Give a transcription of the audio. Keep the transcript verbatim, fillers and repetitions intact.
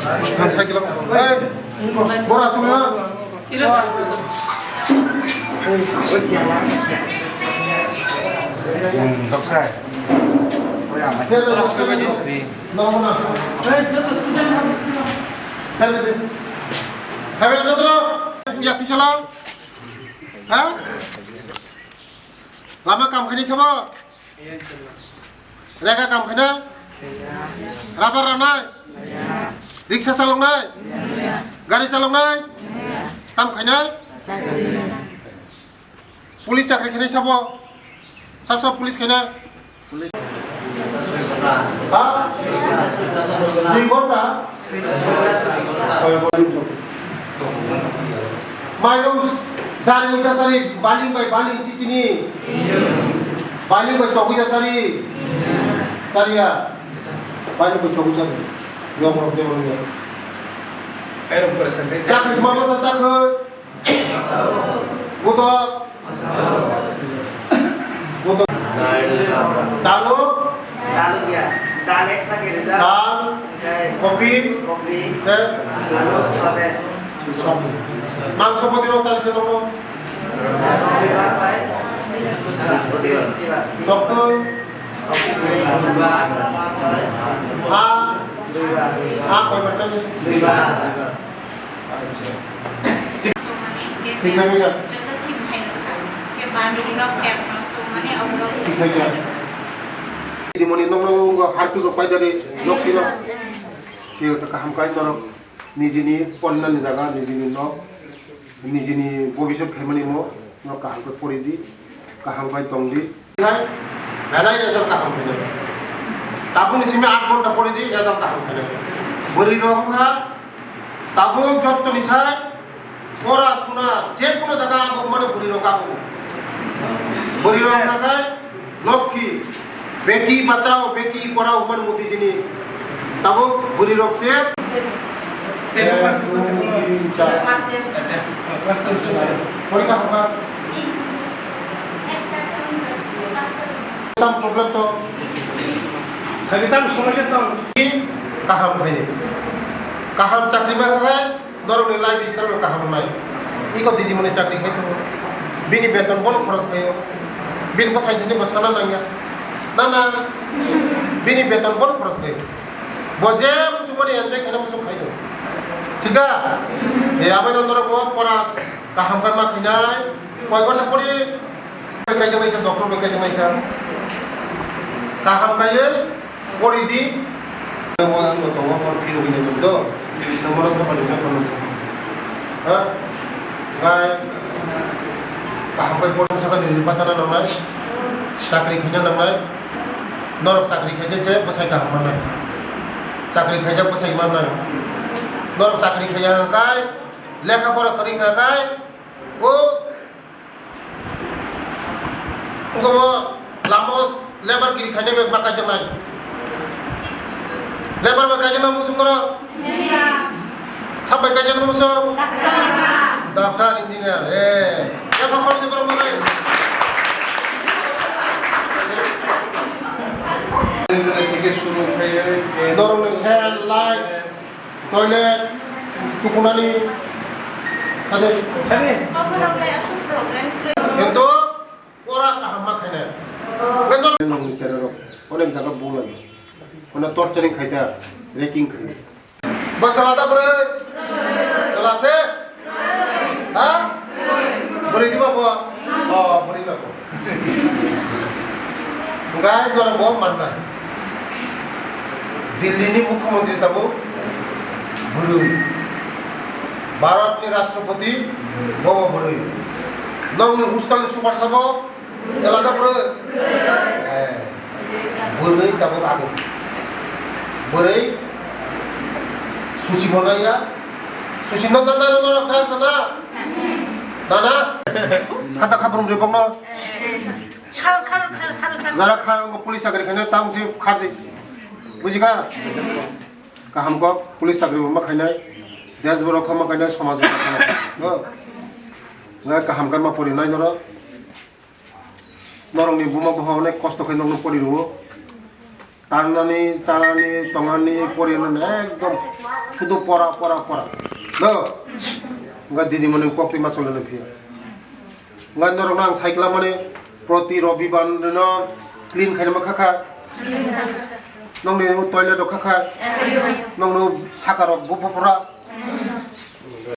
Ang cycle. Hey, bora sumna. Doksai. Hey, doksai. Normal na. Hey, joto student. Hey, hey, hey, joto. Yati sala. Ha? Lama kam khaini sabo? Rega kam khaina? Rubber ranai? Riksa chaloknai? Gari chaloknai? Kam khaina? Police chakri khainai sabo? Sab sab police khaina? Ha? Dui ghonta? Mairung jari wngsa sari, baling bai baling sisini. Baling bai chogwi ja sari. Sariya. Baling bai chogwi sari. Yong rok jebo nungya. Chakri sma basa chakri. Buto. Buto. Dalu. Dalu ya. Dal es na kere ja. Dal. Oke. Kopi. Kopi. Te. Alu, soyabean. Soyabean. Mangso poti rok chali se nongo. Doctor. Ha. Ha, koi percent? Thik nai ya? Thik nai ya? Tini moni nok nok harpi rok pai dari nok sino. Thik ase, kaham kai norok nijini ponna ni jaga, nijini nok, nijini bobisot khaimani mo, norok kaham kai pori di, kaham kai tong di. Hai, belai result kaham khainai. Tabukni simi aat ghonta pori di, result kaham khainai. Bwrwi rok wngkha, tabuk jottoni sai, pora suna, je kono jaga ang mane bwrwi rok ang. Bwrwi rok wngkha khai, lokhi, beti bachao, beti padhao, umar modi jini. Tabuk bwrwi rok se. Ek, dui, tin, char. Porikha hapha. Tam problem to. Sagi tam somosya tong. Kaham khai. Kaham chakri ma khai, norok ni life style no kaham nai. Iko didi mani chakri khai to. Bini beton bono khoros khaio. Bini bwsai thani bwsana nangya. Na na. Bini beton bono khoros khaio. Bo je musuk mani enjoy khaina musuk khai to. Thik da? E abai no norok bo poras kaham khai ma khinai. Koi ghonta pori. Kaisa kaisa doctor bai kaisa kaisa kaham kaiwi pori di. Mo ang tongo, mo phirogwi nai do. Mo no thapa ni jotto no. Ha? Gai kaham kai pori saka ni bachana nangnai. Chakri khaina nangnai. Norok chakri khaikhe se bwsai kaham mannai. Chakri khaijak bwsai mannai. Norok chakri khaiya kai lekha pora kwrwi kha kai. O Wngkha bo lama o lebar kiri khaina bai ma kaijaknai. Lebar bai kaijaknai musuk norok? Sab bai kaijaknai musuk? Doctor, engineer. Eh. Lebar khoroknwi borok manai. Norokni fan, light. Toilet, sukunani, sadi. Sadi. Kintu, pora kaham ma khainai. Kintu, nongni chera rok, onek jaga bolai. Kono torturing khaida, raping khaida. Bwsala da bwrwi? Chwla se? Ha? Bwrwi diba bo? Oh, bwrwi no bo. Gai norok bo manna. Delhi ni mukhyamantri tabuk bwrwi. Bharat ni rashtrapati bo bo bwrwi. Nokni hostel ni super sabo Chwla da bwrwi? Eh, bwrwi tabuk abo. Bwrwi susi bo naiya. Susi no da da no no krak sana. Dana. Kata khabrum ribok no. Khal, khal, khal, khal, khal. Nara kha ngo police chakri khaina tang si khardi. Bujikha? Kaham kok police chakri bo ma khainai. Desh borok kha ma khainai, somaj borok kha ma khainai. No. Ngai kaham khe ma pori nai norok. Norokni buma bupha onek kosto khe nokno pori rwo. Tannani, chanani, tongnani, poriyanani ekdom sudu pora, pora, pora. No? Nga didi mani kok twi ma cholani phiya. Nga norok nang cycle mani proti robibar no clean khaina ma khakha. Nongni toilet rok khakha. Nongni saka rok bupha pura.